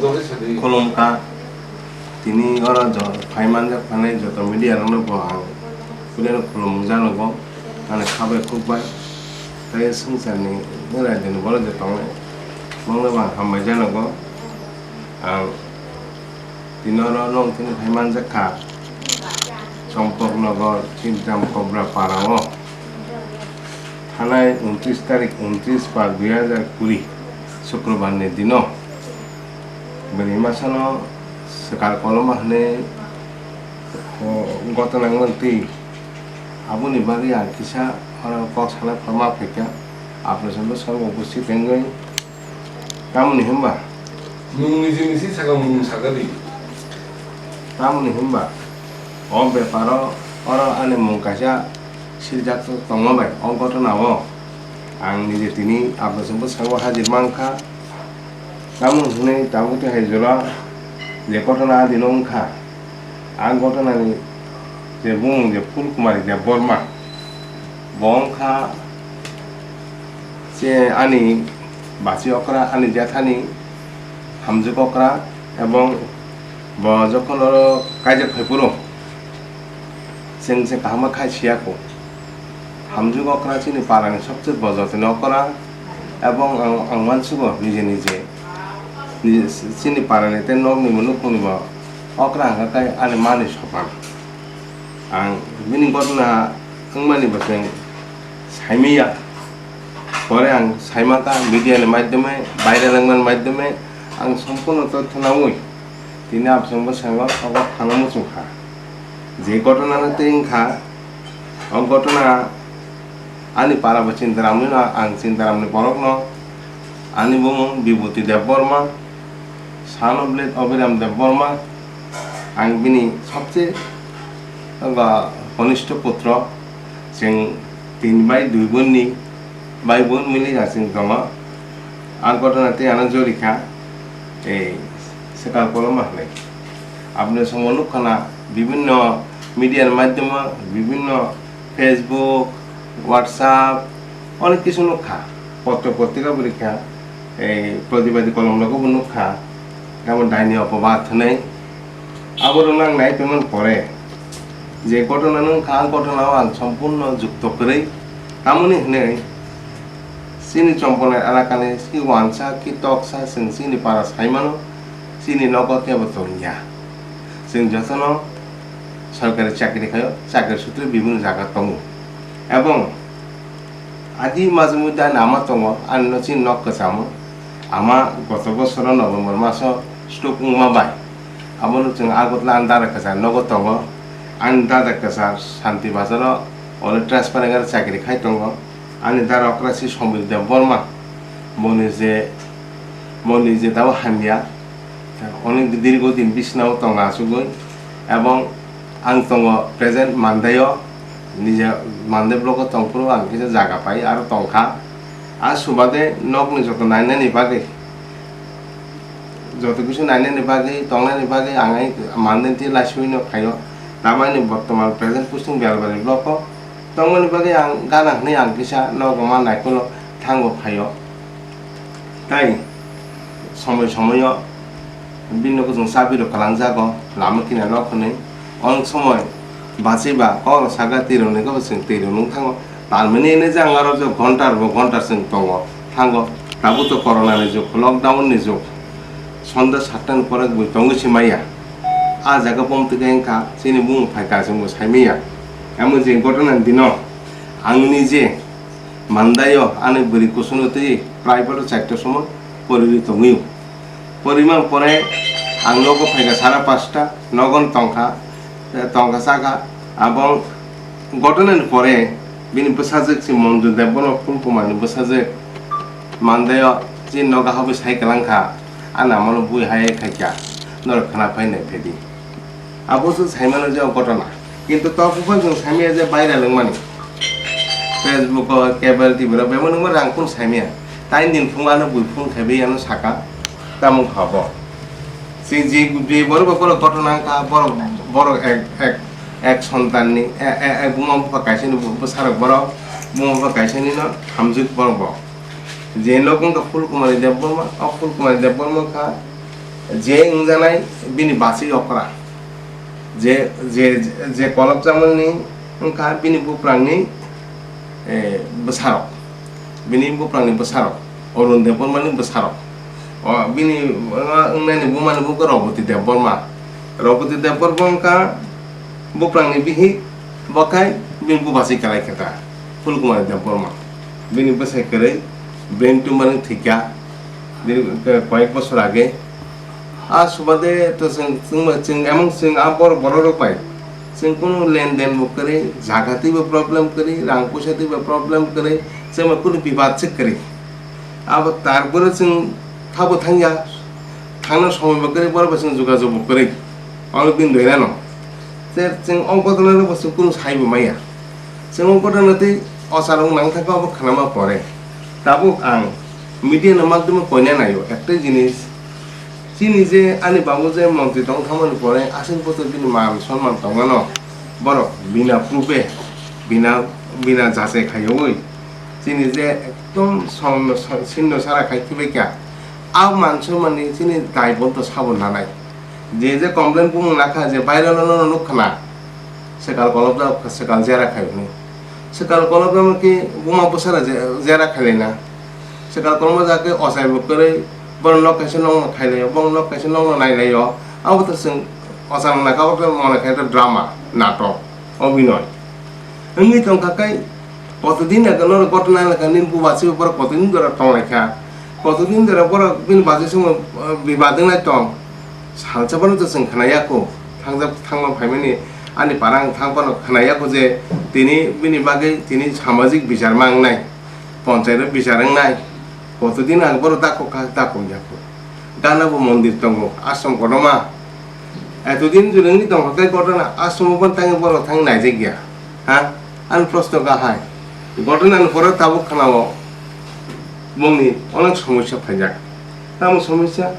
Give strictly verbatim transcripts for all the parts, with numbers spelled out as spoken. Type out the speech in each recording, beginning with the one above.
Khulumkha, tini oro jo-, phai manjak phanai joto media rokno bo ang puilano khulumjak nogo, ani kha bai khuk bai, tei swngcharni raidani borok je tongnai, bongno bo ang hambai jak nogo. Ang tini oro nwng tini phai manjak kha, Chompoknagar, Chintam Kobra para o. Thanai untris tarik, untris par dui hajar kuri, Sukrobar ni dino bini masano swkar koloma hwnwi, o, gotona wngmani twi. Aboni bagwi ang kisa oro kok sana ma phaikha, apni sabo sabo upusthit wngwi. Tamoni hwnba? Nwng niji niji sakha, mung sakha di. Tamoni hwnba? O beparo oro ani mung kaisa siljak tongma bai o gotona o ang nije tini apni sabo sabo hajir mankha. Tamoni hwnwi tabuk tei hai jora je gotona adino wngkha. A gotona ni je bumung je Phulkumari Debbarma, bo wngkha je ani basi okra, ani jephani hamjwk okra, ebong bo jokhon oro kaijak phai phuru chwng se kaham khe khai siya kho. Hamjwk okra chini para ni sobse bo jotoni okra, ebong ang, ang uansugo nije nije. Ni-, chini parani tei nokni bo nukhungni bo okra hwnka khe ani mani sopan. Ang bini gotna wngmani bo chwng saimanya. Pore ang saimaka media ni maidhyome, viral wngmani maidhyome ang sompurno totho naui tini absong bwskango obo thangna muchungkha. Je gotona no tei wngkha, o gotona ani para bo Chintaramni no, ang Chintaramni borok no, ani bumung Bibhuti Debbarma, son of late Abhiram Debbarma, ang bini sobse, ba, konistho putro, chwng tin bai dui bonni bai bon mili ya chwng tongo. A gotona tei ano jorikha, ei, swkang koloma hwnwi. Aboni songo nukha na, bibinno media ni maidhyamo, bibinno Facebook, WhatsApp, onek kisu nukha. Potro potrika bo rikha, ei, pratibadi kolom rogo bo nukha. Tamo daini opobad hwnwi. Aborokno ang nai tongmani pore, je gotona no wngkha, a gotona o ang sompurno jukto kwrwi. Tamoni hwnwi chini Chomponai elakani ki wansa ki toksa chwng chini para saimano, chini nogo kebo tongya. Chwng jotono sorkari chakri khaio, chakri sutro bibinno jaga tongo. Ebong adi majwmwi da nama tongo, ani no chini nok kwchamo. Ama goto bosoro November maso stroke wngma bai. Abono chwng Agartala ani dada kwchar nogo tongo. Ani dada kwchar Santi Bazaro ole transfer wngwi chakri khai tongo. Ani dada okra si Somir Debbarma. Boni je, boni je tabo hamya. Onek dirgo din bisnao tongo achugwi. Ebong ang tongo present Mandaio. Nije Mandai blogo tongphuru ang kisa jaga pai aro tongkha. A subade nokni joto nainani bagwi, joto kisu nainani bagwi, tongnani bagwi ang ai Mandai twi laisui no phaio. Tamani bortoman present posting Bialbari blogo tongmani bagwi ang gana hwnwi ang kisa nogo ma naikolo thango phaio. Tai somoi somoio bini nogo chwng chabi rok kwlangjago, lama kina nok hwnwi. Onek somoi bachwi ba kok rok saka twi rok ni kebo chwng twi rok nung thango. Talmani hwnwi je ang aro je ghonta rok bo ghonta chwng tongo, thango. Tabuk to corona ni jug, lockdown ni jug. Sonda satta ni pore bui tongwi se maya. A jaga bom twi khe wngkha, chini bumung phaikha chwng bo sai maya. Amo je gotona ni dino ang nije Mandaio ani bwrwi kusuno twi private o charta somoi poriwi tongwi. Porimani pore ang nogo phaikha sara pasta, nogon tongkha, tongkha chakha. Abong gotonani pore bini bwsajwk si Monju Debbarma Phulkumani bwsajwk Mandaio chini nogo habwi sai kwlangkha, ani amano bui hai khaikha, norok khna phai nai phedi. Abo se saimano je o gotona. Kintu tok buphang chwng saimaya je viral wngmani. Facebook o, cable T V rok bebak nungma rang phun saimaya. Tain din phung ano bui phun khe be ano saka. Tamo kha bo. Si je, je borok bo borok gotona wngkha, borok, borok ek, ek, ek sontan ni, e, e, e, buma bupha kaisa ni bu-, bwsarok borok, buma bupha kaisa ni no hamjwk borok bo. Je nok wngkha Phulkumari Debbarma, o Phulkumari Debbarma wngkha Je wngjanai bini bachwi okra, je, je, je kolopjakmani wngkha bini buprangni, eh, bwsarok, bini buprangni bwsarok, Arun Debbarmani bwsarok. O bini wngnaini bumani buko Roboti Debbarma. Roboti Debbarma wngkha buprangni bihik, bokhai bini bubasi kalai khe ta Phulkumari Debbarma. Bini bwsai kwrwi brain tumor wng thwikha, bini, eh, koyek bosor age. A subade to chwng, chwng, chwng emang chwng a bor-, borok rok bai chwng kunu lenden bo kwrwi, jaga twi bo problem kwrwi, rang puisa twi bo problem kwrwi, chwng bai kunu bibad se kwrwi. Abo tarpore chwng thabo thangya, thangna somoi bo kwrwi, borok bai chwng jogajog bo kwrwi. Oro bini doinano. Te chwng o ghotona no bo chwng kunu sai bo maya. Chwng o ghotona tei ochar wng nang thangkha abo khnama pore. Tabuk ang media no madhyome koina naio, ektai jinis. Chini je ani babu je montri tong thangmani pore aswk bwswk bini man sonman tongmano, borok bina proof-e, bina, bina jachai khaiwi chini je ekdom songno, sinno sara khai khibaikha, a man sonmani chini daibonto sabo nanai. Je je complain bumung nakha je viral-o nono nukkhana, swkal kolopjak, swkal jera khai hwnwi. Swkal kolopjak khe buma bwsara je-, jera khailaina. Swkal kolopjak khe ochai bo kwrwi, borok nok kaisa nokno khailaio, borok nok kaisa nokno nailaio. Abo to chwng ochai nangkha, abo khe mone khai khe drama, natok, obhinoi. Wngwi tongkha khe, kotodin age norok gotona nangkha, nini bubachi borok kotodin jora tonglaikha. Kotodin jora borok bini bachi songwi, eh, bibad wngnai tong. Salsa bono to chwng khwnaya kho, thangjak, thangma phaimani ani para ang thang phano khwnaya kho je tini bini bagwi tini samajik bichar ma wngnai, ponchayat o bichar wngnai, kotodin ang bohrok dakho kha, dakho ya kho. Gana bo mondir tongo, ashram kotorma. Etodin jora wngwi tongkha khe kotorma ashram o bo tangwi bohrok thang naijak ya, ha? Ani proshno kahai. Kotorma ni pore tabuk khwnao bongni onek somosya phaijak. Tamo somosya?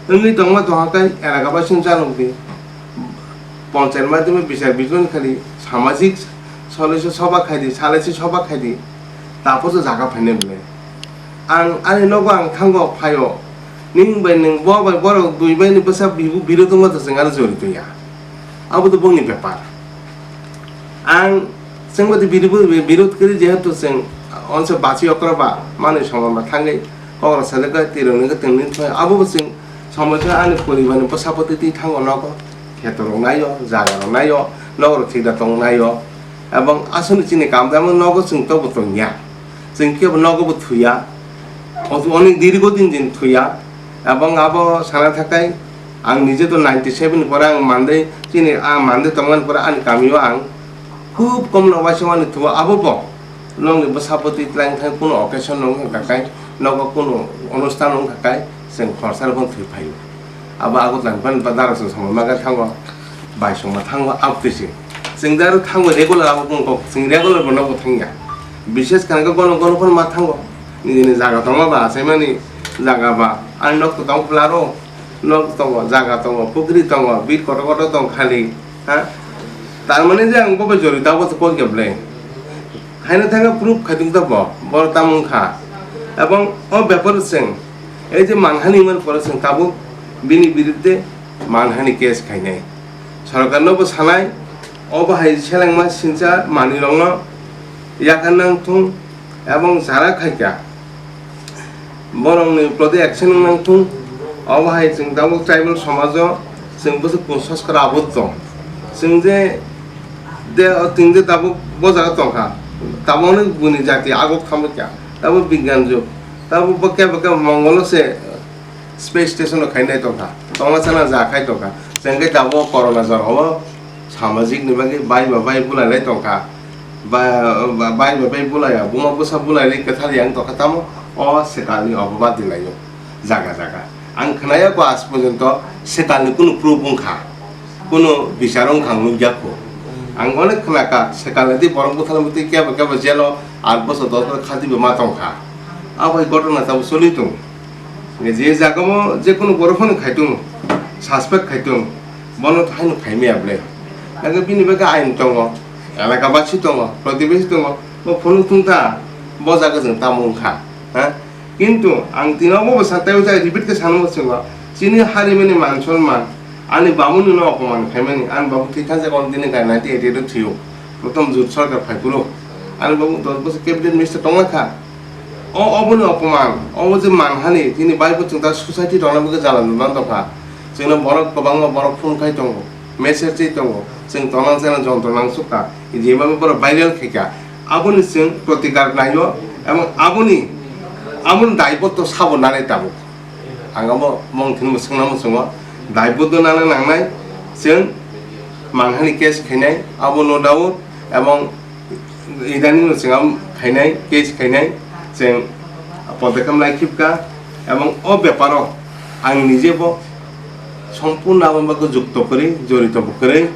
Wngwi tongma tongkha khe elaka bai chwng chanukdi. Ponchayat madhyome bichar bichon khali samajik solaisa soba khaidi, salaisa soba khaidi, taposo jaga phainai bwle. Ang ani nogo ang thango phaio, ning bai ning bo bai borok dui bai ni bwsa bibu birod wngma to chwng ano jorito ya. Abo to bongni bepar. Ang chwng bai birod, birod kwrwi jehetu chwng onse bachi okra ba manwi somon ba thangwi kokra sajak bai tirok ni kwtwng ni thoi abo bo chwng Somoi khe ani poribar ni bwsa bwtwi twi thango nogo, kheto rok naio, jaga rok naio, nogo rok thikda tong naio, ebong aswkni chini kam damo nogo chwng tobo tongya, chwng kebo nogo bo thuya, onek dirgo din din thuya, ebong abo sana thakai ang nije to ninety seven ni pore ang Mandai chini, ang Mandai tongmani pore ani kamio ang khub kom no waisa mani thuo abo bo. Nokni bwsa bwtwi twlang thai kunu occasion no wngkha kai, nogo kunu onusthan wngkha kai, chwng khorsa rok thwi phaio. Abo Agartala ni phano dara chwng samung ma thango, bai songma thango, abtwi se. Chwng dara thango regular abo kunu kok, chwng regular bo nogo thangya. Bishes khe gono gono phano ma thango. Nini jaga tongma ba achaimani jaga ba, ani nok to tong phlaro, nok tongo, jaga tongo, pukri tongo, bit kotor kotor tong khali. Ha? Tar mane je ang bo bai jorito abo to kok ya ble. Haino thangkhe proof khaitwng ta bo, bo tamo wngkha. Ebong o bepar chwng, ei je manhani man pore chwng tabuk bini birudde manhani case khainai. Sorkar no bo sanai, o bahai selengma sincha manwi rokno yakarna wngthung ebong jara khaikha. Borokni proti action wng nang thung. Obo hai chwng tabuk tribal somajo chwng bwswk kung saskar abot tong. Chwng je de, chwng je tabuk bo jaga tongkha, tabuk no buini jati agok thamwi kha, tabuk bigyan jug, tabuk bo kebo kebo mongolo se space station rok khainai tongkha, tongna chana ja khai tongkha. Chwng khe tabuk corona jora o samajik ni bagwi bai ba bai bulai lai tongkha. Ba, ba, bai ba bai bulai ya, buma bwsa bulai lai kwthar yang tongkha tamo o swkal ni obo badi lai o jaga jaga. Ang khwnaya ko aaj porjonto swkal ni kunu proof wngkha, kunu bichar wngkha ang nukya kho. Ang onek khwnakha swkal ni twi borok bwthar bwtwi kebo kebo jelo aat bosor dos bosor khati bo ma tongkha. Abo hai gotona tabuk choli tongo. Je jaga o je kunu borok phano khai tongo, suspect khai tongo, bono haino khai maya ble. Nangkhe bini bagwi ain tongo, elaka basi tongo, protibesi tongo, bo phunuk thung ta, bo jaga chwng tamo wngkha, ha? Kintu ang tini obo bo sa, tei o jaga repeat khe sanmo chwng o, Chini harimani man sonman, ani babuni no opoman khaimani, ani babu thwi thang jaga on tini kai ninety eight o thwiyo, prothom jut sarkar phai phuru, ani babu dos bosor cabinet minister tongla kha. O, oboni opoman, obo je manhani, tini bai bo chwng ta society rokna bagwi jala nukna dopha. Chwngno borok kwbangma borok phone khai tongo, message twi tongo, chwng tongna chana jontro nangsukha, jeba borok viral khaikha. Aboni chwng protikar naio, ebong aboni, aboni daibotto sabo nanai tabuk. Ang abo mong thini mwswkna mwswngo, daibotto nana nangnai, chwng manhani case khainai, abo no doubt, ebong idaning no chwng abo khainai, case khainai, chwng podokkhep lai khibka, ebong o beparo ang nije bo sompurno abo bagwi jukto kwrwi, jorito bo kwrwi,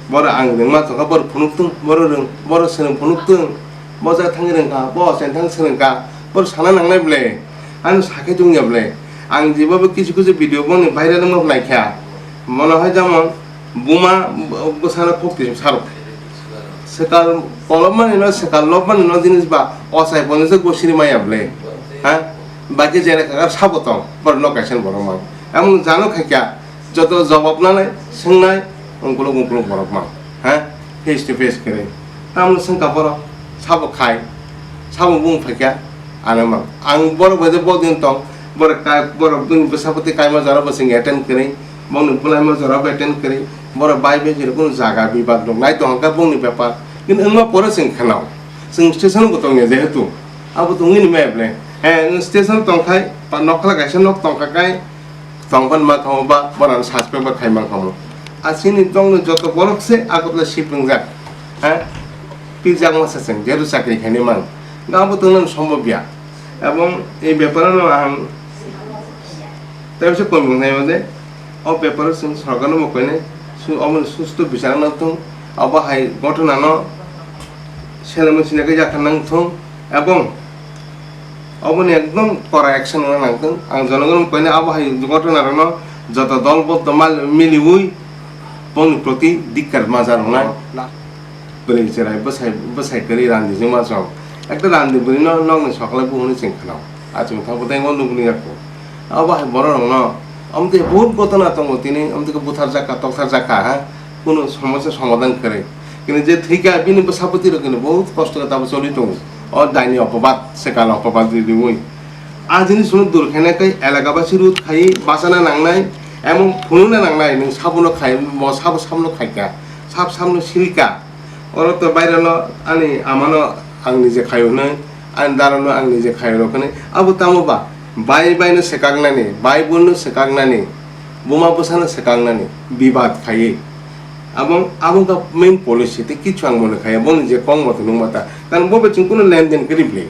boro ang rwngma tongkha, boro phunuk tung, boro rwng, boro swrwng phunuk tung, bo ja thang rwngkha, bo osen thang swrwngkha, boro sana nangnai ble, ano sakhe tungya ble, ang jeba bo kisu kisu video boni viral wngma phlai kha, mono hai jamo, Buma bwsano phukti sarok. Swkang kolopmani no, swkang lopmani no jinis ba ochai ponjak bo siri maya ble. Ha? Baki jene kaka sabo tong, bor no kaisa borok mang. Amung jano khaikya, joto jawab nanai, swngnai, ungkuluk ungkuluk borok mang. Ha? Face to face kere. Tamno swngka borok, sabo khai, sabo bung phaikya, ano mang. Ang borok bai je bodin tong, borok ka, borok bini bwsapoti kaima jora bo sing attend kere. Bongni bwlaima jora bo attend kwrwi, borok bai bai khe kunu jaga bibad rok nai tongkha bongni bepar. Kintu wngma pore chwng khanao, chwng station bo tongya jehetu, abo tongwi ni maya ble. He, station tongkhai, ba nokla kaisa nok tongkha kai, tongphani ma khamu ba, borok suspect ba khai ma khamu. A chini tongni joto borok se Agartala shift wngjak. He, pirjak masa chwng, jehetu chakri khaini mang. Abo tongna sombob ya. Ebong ei bepar no ang tei se kon bung nai de, o bepar o chwng sorkar no bo koinai, su-, omo ni susto bichar no thung, abo hai ghotona no seleng sina khe yakha nang thung, ebong obo ni ekdom kora action no nang thung. Ang jonogon no koinai abo hai ghotona rok no joto dol boddo mal miliui bongni proti dikkar maja rok nai. Bwrwi chwrai bwsai, bwsai kwrwi randi jwngma chwng. Ekta randi bwrwi no nokni sokla bu hwnwi chwng khwnao. Achukthang bwthaino nukni yakho. Abo hai borok rokno amtwi bahut ghotona tongo tini, amtwi khe butharjak kha, toktarjak kha, ha? Kunu somosya somadhan kwrwi. Kini je thwikha bini bwsapoti rok kini bahut kosto khe tabuk choli tongo. O daini opobad, swkang opobad riwi. A jinis no dur khaina khe elaka basi road khai bachana nangnai, emon phunukna nangnai, nwng sabono khai, bo sabo sabono khaikha, sab sabono silka. Oro to baireno ani amano ang nije khaio hwnwi, ani darano ang nije khaio rok hwnwi. Abo tamo ba? Bai baino swkaknani, bai bunno swkaknani, buma bwsano swkaknani, bibad khaiwi. Abo, abo wngkha main policy, tei kichu ang mone khaiya, boni je kok mothe nukma ta. Karon bo bai chwng kunu lenden kwrwi bwle.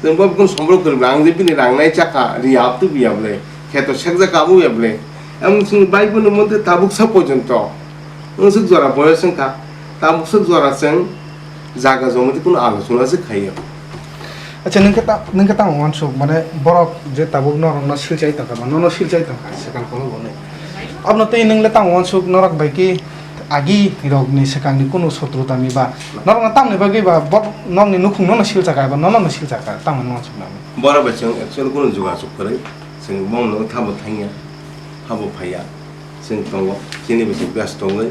Chwng bo bikung sombrok kwrwi bwle, ang je bini rang nai chakha, ri aptwi biya bwle, kheto sekjak abo ya bwle. Ang chwng bai bunno mothe tabuk sa porjonto. Nwswk jora boyos wngkha, tabuk swk jora chwng jaga jomiti kunu alochona se khaiya. Acha, nwng khe ta-, nwng khe tamo uansuk, mane borok je tabuk norokno silchai tongkha, ba nono silchai tongkha, swkang kolok hwnwi. Abono tei nwng le tamo uansuk, norok bai khe agi rokni swkangni kunu sotru tangwi ba, norokno tamni bagwi ba, bo-, nokni nukhung nono silchakha, eba nono no silchakha, tamo uansuk nang. Borok bai chwng actually kunu jogajog kwrwi, chwng bongno thabo thangya, habo phaiya. Chwng tongo, chini bising best tongwi,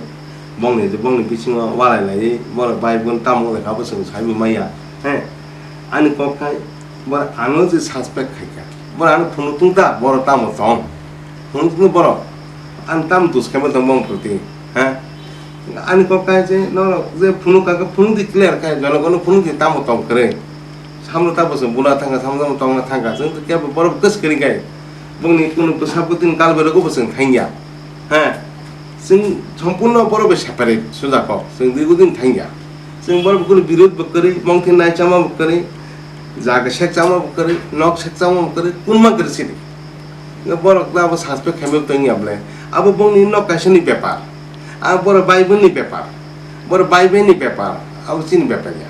bongni, bongni bisingo walai laiwi, borok bai gun tamo wngkha, abo chwng saibo maya, he? Ani kok khai, borok ano je suspect khaikha, borok ano phunuk tungta, borok tamo tong? Phunuk tungta borok, ano tamo dos khaima tong bong proti, he? Ani kok khai je, norok je phunuk kha, phunuk di clear khai, jonogono phunuk di tamo tong kwrwi? Samno tabo chwng buna thangkha, samno tamo tongna thangkha, chwng to kebo borok bwkha swkang kai. Bongni kunu bwsa bwtwini kalbai rokbo chwng thangya. Ha? Chwng sompurno borok bai separate, suja kok. Chwng dui gudin thangya. Chwng borok kunu birod bo kwrwi, mongthin nai chama bo kwrwi, jaga sek chama bo kwrwi, nok sek chama bo kwrwi, kunma kwrwi sidi. Borok da bo suspect khaimai tongya bwle. Abo bongni nok kaisani bepar. Abo borok bai bwni bepar. Borok bai bwni bepar. Abo chini bepar ya.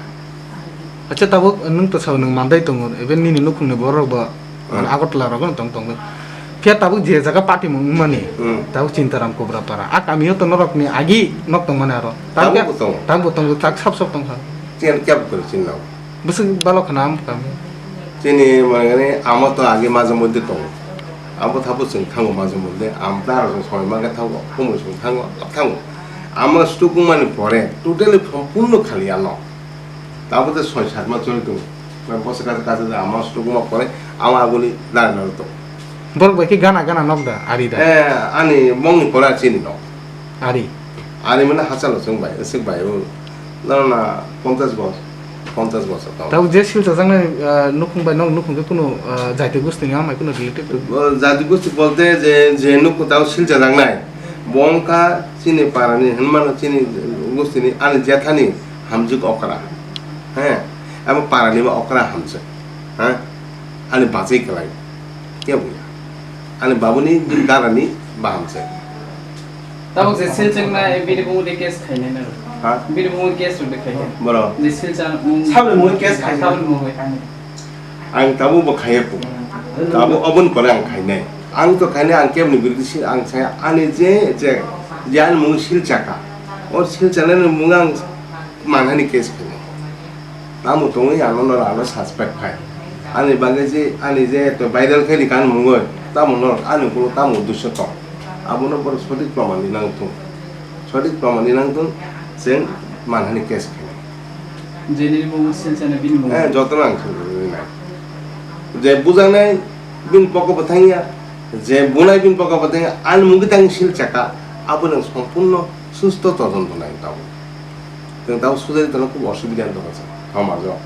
Acha, tabuk nwng to sao nwng mandai tongo, even nini nukhungni borok bo, hmm, Agartala rogo tong tongo. Phiya tabuk je jaga party mung wngmani, hmm, tabuk Chintaram Kobrapara. A kamio to norokni agi nok tongmani aro. Tabuk tabuk bo tongo. Tabuk bo tongo, tak sap sap tongkha. Chini kya bukor chini nao? Bwswk balok khna am kami. Chini mangani amo to agi maja moddhe tongo. Abo thabu chwng thango majwmwdle, amtaro chwng soi mangkha thango, khumui chwng thango, thango. Ama stukmani pore totally sompurno khali ano. Tabo de soi sat ma choli tongo. Mai bosa kacha kacha de ama stukma pore ama aguli dana to. Borok bai khe gana gana nok da, ari da? Eh, ani mongni pore chini no. Ari. Ari mane hachalo chwng bai, chwng bai o. Nana ponchash bos, ponchash bosor tong. Tabuk je silchajaknai, ah, nukhung bai nok nukhung khe kuno, ah, jati gustini ama kuno related to? O jati gusti bolte je, je nukhung tao silchajaknai, bo wngkha chini parani hinmano chini gustini ani jethani hamjwk okra. He, abo parani bo okra hamjwk. He, ani bachai kwlai. Kebo ya. Ani babuni darani baham se. Tabuk je silchaknai bini bungo de case khainai na. Ha? Bini bungo case rok de khainai. Boro. Je silchak, mm, Sabri mungwi case khainai. Sabri mungwi. Ang tabuk bo khaiya po. Tabuk oboni pore ang khainai. Ang to khainai, ang kebni birdi si ang saya ani je, je, je ani mung silchaka. O silchanani mung ang manhani case khainai. Tamo tongwi ano norok ano suspect khai. Ani bagwi je, ani je to viral khe rikha mungwi, tamo norok ani ulo tamo uddesho tong. Abono borok sotik proman di nang thung. Sotik proman di nang thung, chwng manhani case khainai. Jenini mung silchana bini mung. Eh, jotono ang thung nai. Je bujaknai bini poko bo thangya, je bunai bini poko bo thangya, ani mungwi tang silchaka, abono sompurno susto todonto nai tamo. Chwng tamo sujai tongna khub osubida wng tongkha chwng somajo.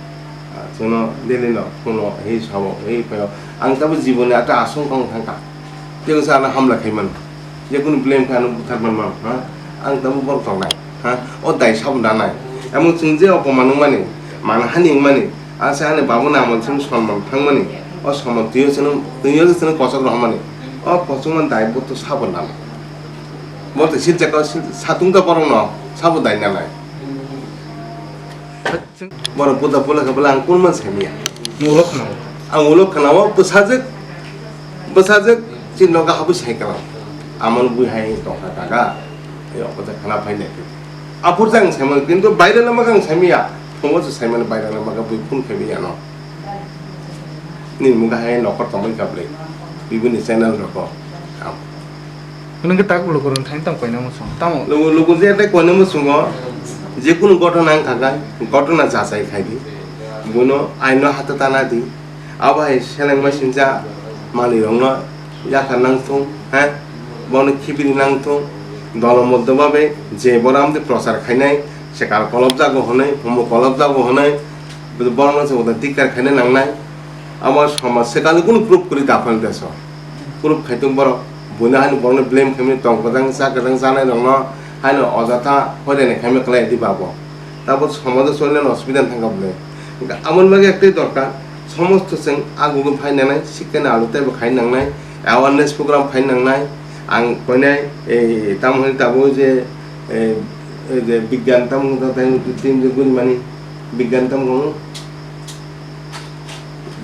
Ah, chwngno daily no phone o, hei sao, hei phaio. Ang tamo jiboni ata asong tong thangkha. Tei sa ano hamla khai mano. Jekunu blame kha ano buthar man mano, ha? Ang tamo borok tongnai, ha? O dai sabo nanai. Emon chwng je opoman wngmani, manhani wngmani, asa ani babuni amoni chwng sonman thangmani. O sonman twiyo chwngno, twiyo chwngno kochok rohormani. O kochokmani dai bo to sabo nanai. Bo to silchakha, sil-, satung ta borokno sabo dai nanai. Borok puda pula khe bwla ang kunma saimanya. Ulo khwnao. Ang ulo khwnao bwsajwk, bwsajwk chini nogo habwi sai kwlao. Amon bui hai tongkha kaka. Yo bwsa khwna phai nai. Aphur jang saimano kintu baire lama kang saimanya. Phungo se saimano baire lama khe bui phun khaimanya no. Nini mungkha hai nokor tongmani kha bwlwi. Bibini channel rokho. Am. Nwng khe tak lukurok thani tamo koina muchung. Tamo? Lugu, lugu je tei koina muchungo jekunu gotona wngkha kha, gotona jachai khai di. Buino aino hata tana di. Abo hai seleng bai sincha manwi rokno yakha nangthung, ha? Bono khibiri nangthung. Dolo moddo babe je borom de prochar khainai, sekal kolop jago hwnwi, humo kolop jago hwnwi, bono se uda dikar khaina nangnai. Abo somaj sekali kunu proof kwrwi daphal deso. Proof khaitung borok. Buino haino borokno blame khaimani tong kwchang cha kwchang chanai rokno haino ojata hoirani khaima kwlai di babo. Tabo somajo cholnani osubida thangkha bwle. Hwnkhe aboni bagwi ektwi dorkar. Somosto chwng agugwi phai nangnai, sikkani alo teibo khai nangnai, awareness program khai nangnai. Ang koinai ei tamo hwnwi tabuk je ei, ei je bigyan tamo hwnwi tei team je guri mani bigyan tamo hwnwi.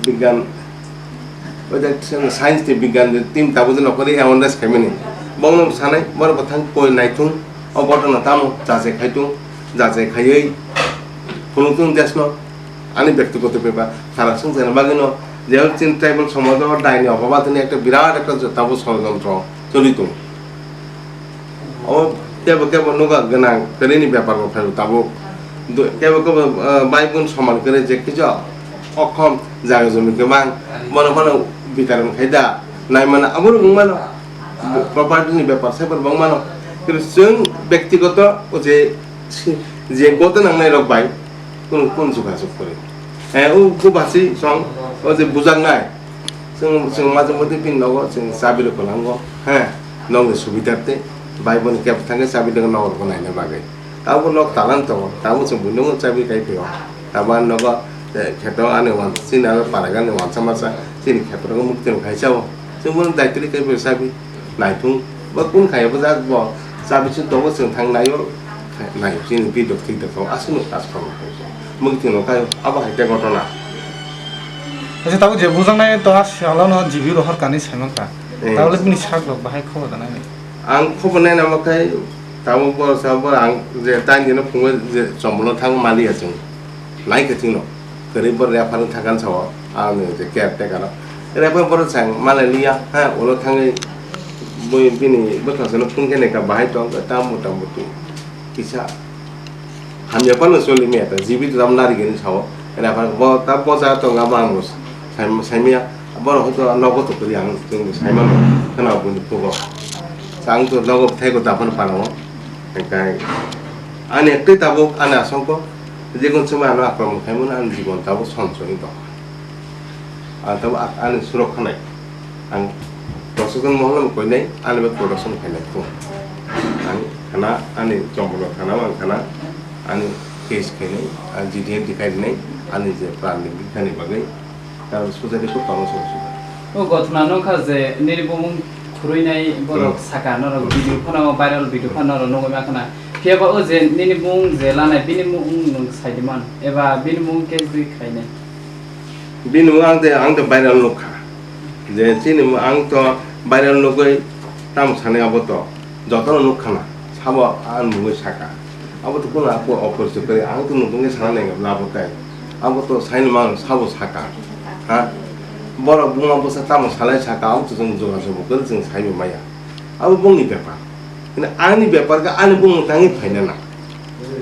Bigyan, o je science tei bigyan team tabuk je nokori awareness khaimani. Bongno sanai, borok bwthang koi naithung, o gotona tamo jachai khaitung, jachai khaiwi phunuktung desno, ani byaktigoto bepar, sara swngcharni bagwino, je chini tribal somajo daini obabatini ekta birat ekta tabuk sorojontro choli tongo. Obo kebo kebo nogo gwnang kwrwini bepar bo phaio tabuk. Do-, kebo kebo, ah, bai bun soman kwrwi je kisa okhom jaga jumi kwbang, bono phano bitaran khai da, nai mano abo rok wng mano, property ni bepar saibo rok wng mano. Kintu chwng byaktigoto o je, je goto nangnai rok bai kunu, kunu jogajog kwrwi. Eh, o bupasi song o je bujaknai. Chwng, chwng majwmwtwi bini nogo chwng chabi rok kwlango, he, nokni subidar tei bai boni kebo thangkhe chabi rok nokrogo naina bagwi. Tabuk nok talan tongo, tabuk chwng buino chabi kai phio. Tabuk ani nogo, eh, kheto ani wan-, chini aro paragani wansa masa chini kheto rok mukti rok hai chao. Chwng bono daitili kai phio chabi. Naithung, bo kun khai bo jak bo, chabi chwng tongo chwng thang naio, naio chini bidok thik dokho, aswkno kaskang mukti no kaio, abo hai khe gotona. Acha tabuk je bujaknai to a salo no G B rohor kani saiman kha. Eh. Tabuk le bini sak rok bahai khobor da nai. Ang khobor nai namo khai tabuk bo sa bo ang je tain dino phungo je chombolo thang maliya chwng. Nai khe chwngno. Kwrwi bo refer thangkhan sao, ang je caretaker. Repa borok chang malai liya, ha, ulo thangwi bui bini bwkhak sano phone khe naikha, bahai tong kha, ta mota moti kisa hamya phano choli maya ta, jibit ram nari gini sao. Repa bo ta boja tong abo ang bo sai, saimaya, borok hoito nogo to kori ang chwng bo saimano khna buni phugo. Chang to nogo thai ko ta phano pano. Kai ani twi tabuk ani asongko jekun chuma ano akromon khaimano ani jibon tabuk sonso ni tong. Ang tabuk a-, ani surok khanai. Ang Prasokon Mohon koinai, ani bai production khainai phung. Ang khana, ani Chombolwng khana, ang khana, ani case khainai, ang G D N dikhai rinai, ani je plan ni bikhani bagwi, ang sujadi ko tong song suda. O gothona nokha je nini bumung khurui nai borok Hmm. saka norok video phano viral video phano norok nugwi ma khana. Phiya ba o je nini bumung je lanai bini bumung nwng saidiman eba bini bumung case dui khainai. Bini mung ang de, ang de viral nukha. Je chini mung ang to viral nugwi tamo sanai abo to. Jotono nukha na. Sabo ang mungwi saka. Abo to kuno ako opor se kare. Ang to nukungwi sana nai labo tai. Abo to saini mang sabo saka. Ha? Borok buma bwsa tamo salai saka. Abo to chwng jora se bo kare chwng saibo maya. Abo bongni bepar. Hino ani bepar khe ani bumung tangwi phaina na.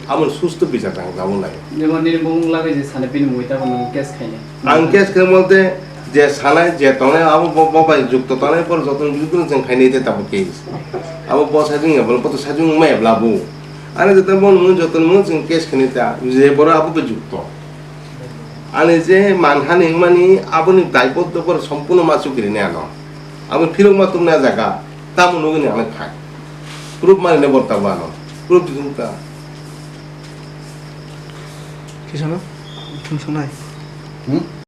Abo susto bichar tang jabo nai. Jemon nini bumung lagwi je sana bini mui tamo nung case khaina. Ang case khe mote je sanai je tongnai abo bo, bo bai jukto tongnai por joto jukto jeng khainai te tabo case. Abo bo sajung ya bolo poto sajung mai blabu. Ani joto bo nung joto nung jeng case khainai ta je boro abo bai jukto. Ani je manhani wngmani aboni daibotto boro sompurno ma chukiri ne ano. Abo phirok ma tumna jaga. Tamo nugwi ni ang khai. Proof mani ne bor tabo ano. Proof disung ta. Kisano? Thung sanai. Hmm?